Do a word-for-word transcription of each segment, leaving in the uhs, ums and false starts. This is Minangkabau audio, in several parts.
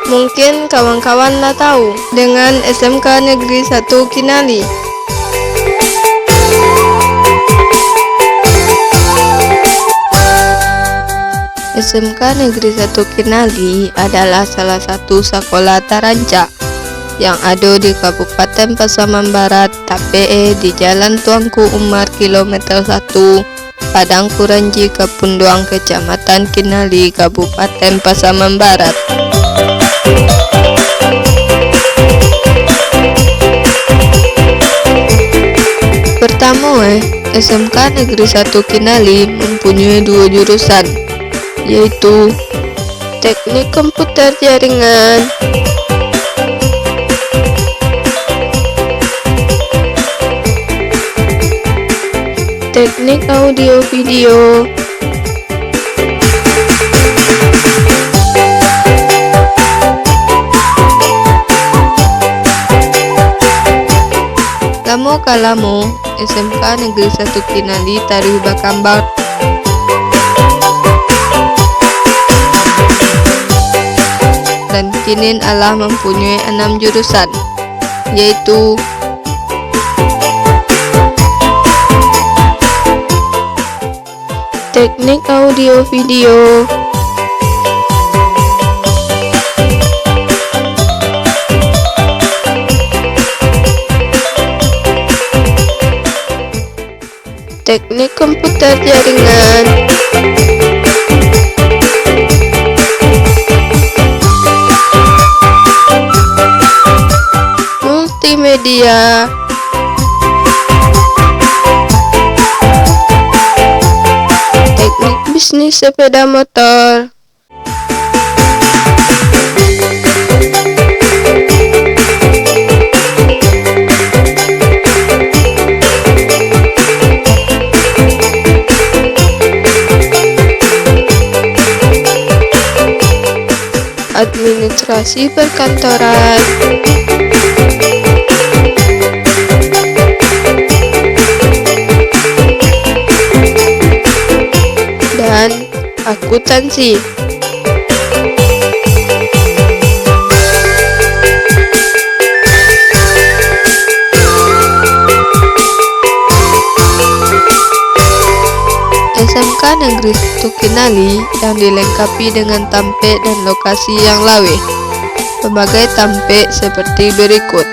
Mungkin kawan-kawan lah tahu dengan S M K Negeri Satu Kinali. S M K Negeri Satu Kinali adalah salah satu sakolah tarancak yang ado di Kabupaten Pasaman Barat, tapek e di Jalan Tuanku Umar kilometer satu, Padang Kuranji, Kapunduang, Kecamatan Kinali, Kabupaten Pasaman Barat. Pertamo, eh, S M K Negeri Satu Kinali mempunyai duo jurusan, yaitu Teknik Komputer Jaringan, Teknik Audio Video. Lamo kalamo, S M K Negeri Satu Kinali taruih bakambang, dan kini alah mampunyoi anam jurusan, yaitu Teknik Audio Video, Teknik Komputer Jaringan, Multimedia, Teknik Bisnis Sepeda Motor. Administrasi perkantoran, dan akuntansi. S M K Negeri Satu Kinali yang dilengkapi dengan tampek dan lokasi yang laweh. Pamagai tampek seperti berikut.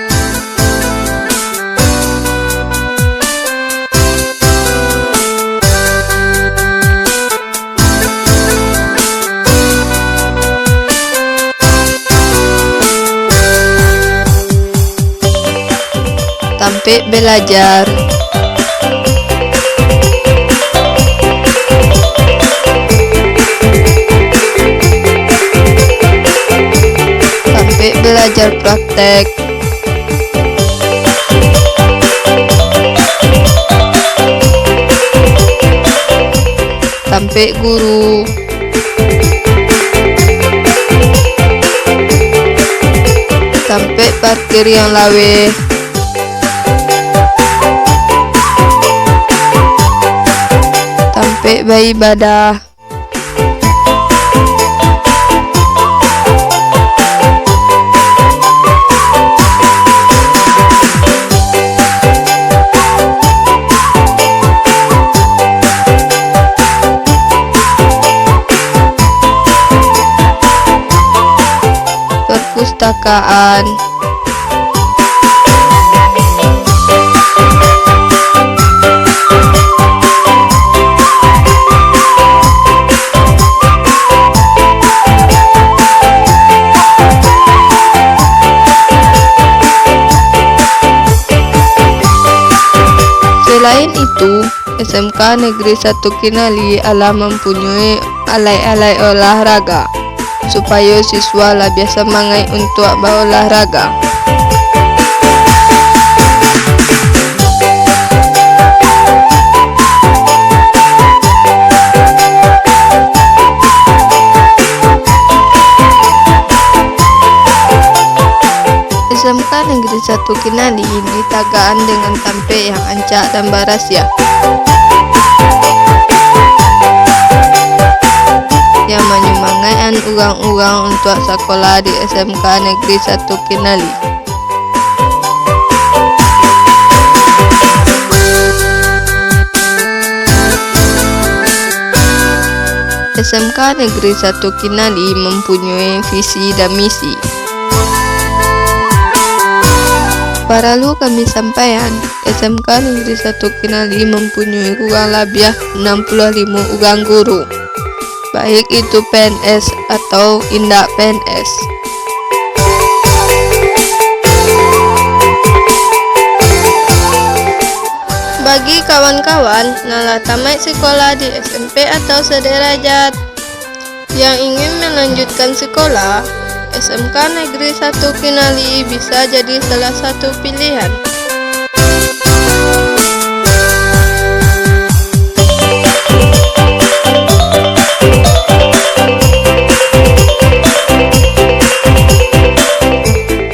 Tampek balajar. Tampek balajar praktek. Tampek guru. Tampek parkir yang laweh. Tampek baibadah. Perpustakaan. Selain itu, S M K Negeri Satu Kinali alah mampunyoi alai-alai olahraga, supayo siswa labiah samangaik untuak baolahraga. S M K Negeri Satu Kinali ditagakan dengan tampek yang rancak dan barasiah, yang manyumangaik an urang-urang untuak sakolah di S M K Negeri Satu Kinali. S M K Negeri Satu Kinali mempunyai visi dan misi. Paralu kami sampaian, S M K Negeri Satu Kinali mempunyai kurang labiah enam puluh limo urang guru, baik itu P N S atau indak P N S. Bagi kawan-kawan nan lah tamaik sikolah di S M P atau sederajat, yang ingin melanjutkan sikolah, S M K Negeri Satu Kinali bisa jadi salah satu pilihan.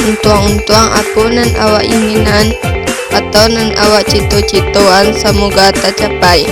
Untuang-untuang apo nan awak inginan, atau nan awak cito-citoan, samoga tacapai.